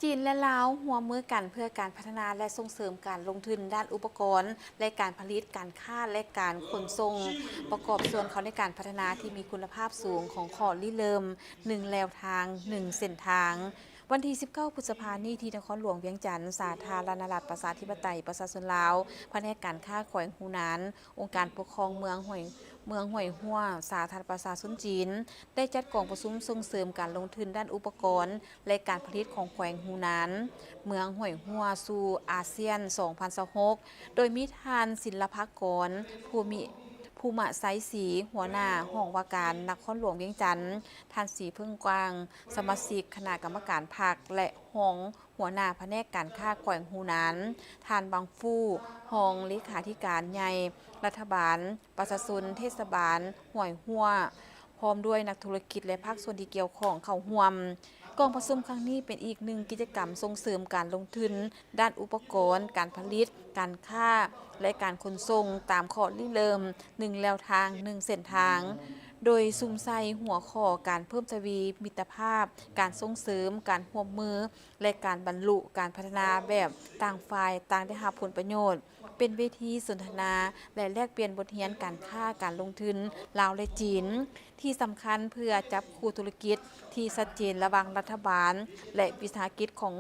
ຈີນ ແລະ ລາວ ຮ່ວມມືກັນເພື່ອການພັດທະນາ ແລະ ສົ່ງເສີມການລົງທຶນດ້ານອຸປະກອນ ແລະ ການຜະລິດ, ການຄ້າ ແລະ ການຂົນສົ່ງ, ປະກອບສ່ວນເຂົ້າໃນການພັດທະນາທີ່ມີຄຸນນະພາບສູງຂອງຂໍ້ລິເລີ່ມ ໜຶ່ງແລວທາງ ໜຶ່ງເສັ້ນທາງ. ວັນທີ ສິບເກົ້າ ພຶດສະພານີ້ ທີ່ນະຄອນຫຼວງວຽງຈັນ, ສາທາລະນະລັດ ປະຊາທິປະໄຕ ປະຊາຊົນລາວ, ພະແນກການຄ້າແຂວງຫູນານ, ອົງການປົກຄອງເມືອງຫ້ວຍ ເມືອງຫ້ວຍຫົວ, ສາທາລະນະລັດ ປະຊາຊົນຈີນ ໄດ້ຈັດກອງປະຊຸມສົ່ງເສີມການລົງທຶນດ້ານອຸປະກອນ ແລະ ການຜະລິດຂອງແຂວງຫູນານ ເມືອງຫ້ວຍຫົວ ສູ່ອາຊຽນ ສອງພັນຊາວຫົກ ໂດຍມີທ່ານ ສິນລະພາກອນ ພູມິ ພູມະໄຊສີ ຫົວໜ້າຫ້ອງວ່າການນະຄອນຫຼວງວຽງຈັນ, ທ່ານ ສີເຜິ້ງກວ້າງ ສະມາຊິກຄະນະກຳມະການພັກ ແລະ ຮອງຫົວໜ້າພະແນກການຄ້າແຂວງຫູນານ, ທ່ານ ວັງຟູ່ ຮອງເລຂາທິການໃຫຍ່ລັດຖະບານ, ປະຊາຊົນເທດສະບານຫ້ວຍຫົວ, ພ້ອມດ້ວຍນັກທຸລະກິດ ແລະ ພາກສ່ວນທີ່ກ່ຽວຂ້ອງເຂົ້າຮ່ວມ. ກອງປະຊຸມຄັ້ງນີ້ເປັນອີກໜຶ່ງກິດຈະກຳສົ່ງເສີມການລົງທຶນດ້ານອຸປະກອນການຜະລິດ, ການຄ້າ ແລະ ການຂົນສົ່ງ ຕາມຂໍ້ລິເລີ່ມ ໜຶ່ງແລວທາງ ໜຶ່ງເສັ້ນທາງ ໂດຍສຸມໃສ່ຫົວຂໍ້ການເພີ່ມທະວີມິດຕະພາບ, ການສົ່ງເສີມການຮ່ວມມື ແລະ ການບັນລຸການພັດທະນາແບບຕ່າງຝ່າຍຕ່າງໄດ້ຮັບຜົນປະໂຫຍດ. ເປັນເວທີສົນທະນາ ແລະ ແລກປ່ຽນບົດຮຽນການຄ້າການລົງທຶນລາວ ແລະ ຈີນ ທີ່ສຳຄັນເພື່ອຈັບຄູ່ທຸລະກິດທີ່ຊັດເຈນລະຫວ່າງລັດຖະບານ ແລະ ວິສາຫະກິດຂອງ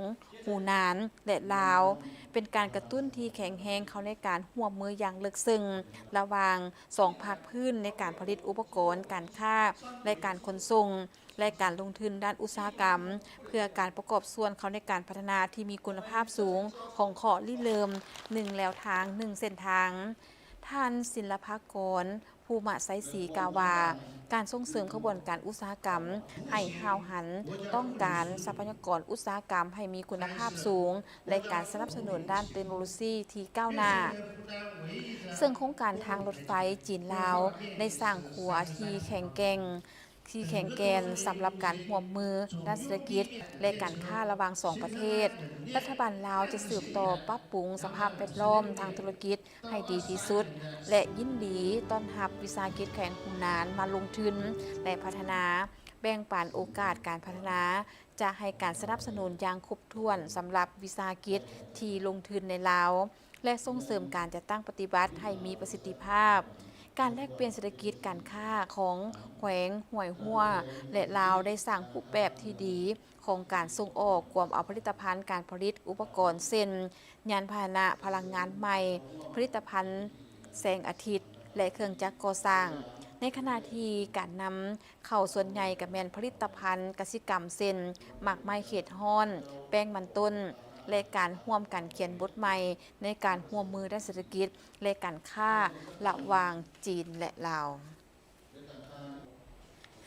ຫູນານ ແລະ ລາວ, ເປັນການກະຕຸ້ນທີ່ແຂງແຮງເຂົ້າໃນການຮ່ວມມືຢ່າງເລິກເຊິ່ງລະຫວ່າງສອງພາກພື້ນໃນການຜະລິດອຸປະກອນການຄ້າ ແລະ ການຂົນສົ່ງ ແລະ ການລົງທຶນດ້ານອຸດສາຫະກຳ ເພື່ອການປະກອບສ່ວນເຂົ້າໃນການພັດທະນາທີ່ມີຄຸນນະພາບສູງຂອງຂໍ້ລິເລີ່ມ ໜຶ່ງແລວທາງ ໜຶ່ງເສັ້ນທາງ. ທ່ານ ສິນລະພາກອນ ພູມະໄຊສີ ກ່າວວ່າ ການສົ່ງເສີມຂະບວນການອຸດສາຫະກຳໃຫ້ຫ້າວຫັນ, ຕ້ອງການຊັບພະຍາກອນອຸດສາຫະກຳໃຫ້ມີຄຸນນະພາບສູງ ແລະ ການສະໜັບສະໜູນດ້ານເຕັກໂນໂລຊີທີ່ກ້າວໜ້າ, ເຊິ່ງໂຄງການທາງລົດໄຟຈີນ-ລາວໄດ້ສ້າງຂົວທີ່ແຂງແກ່ງ, ທີ່ແຂງແກ່ນສຳລັບການຮ່ວມມືດ້ານເສດຖະກິດ ແລະ ການຄ້າລະຫວ່າງສອງປະເທດ. ລັດຖະບານລາວຈະສືບຕໍ່ປັບປຸງສະພາບແວດລ້ອມທາງທຸລະກິດໃຫ້ດີທີ່ສຸດ ແລະ ຍິນດີຕ້ອນຮັບວິສາຫະກິດແຂວງຫູນານມາລົງທຶນ ແລະ ພັດທະນາ, ແບ່ງປັນໂອກາດການພັດທະນາ, ຈະໃຫ້ການສະໜັບສະໜູນຢ່າງຄົບຖ້ວນສຳລັບວິສາຫະກິດທີ່ລົງທຶນໃນລາວ ແລະ ສົ່ງເສີມການຈັດຕັ້ງປະຕິບັດໃຫ້ມີປະສິດທິພາບ. ການແລກປ່ຽນເສດຖະກິດການຄ້າຂອງແຂວງຫ້ວຍຫົວ ແລະ ລາວໄດ້ສ້າງຮູບແບບທີ່ດີຂອງການສົ່ງອອກ, ກວມເອົາຜະລິດຕະພັນການຜະລິດອຸປະກອນ ເຊັ່ນ ຍານພາຫະນະພະລັງງານໃໝ່, ຜະລິດຕະພັນແສງອາທິດ ແລະ ເຄື່ອງຈັກກໍ່ສ້າງ, ໃນຂະນະທີ່ການນຳ ເຂົ້າສ່ວນໃຫຍ່ກໍແມ່ນຜະລິດຕະພັນກະສິກຳ ເຊັ່ນ ໝາກໄມ້ເຂດຮ້ອນ, ແປ້ງມັນຕົ້ນ ແລະ ການຮ່ວມກັນຂຽນບົດໃໝ່ໃນການຮ່ວມມືດ້ານເສດຖະກິດ ແລະ ການຄ້າລະຫວ່າງຈີນ ແລະ ລາວ.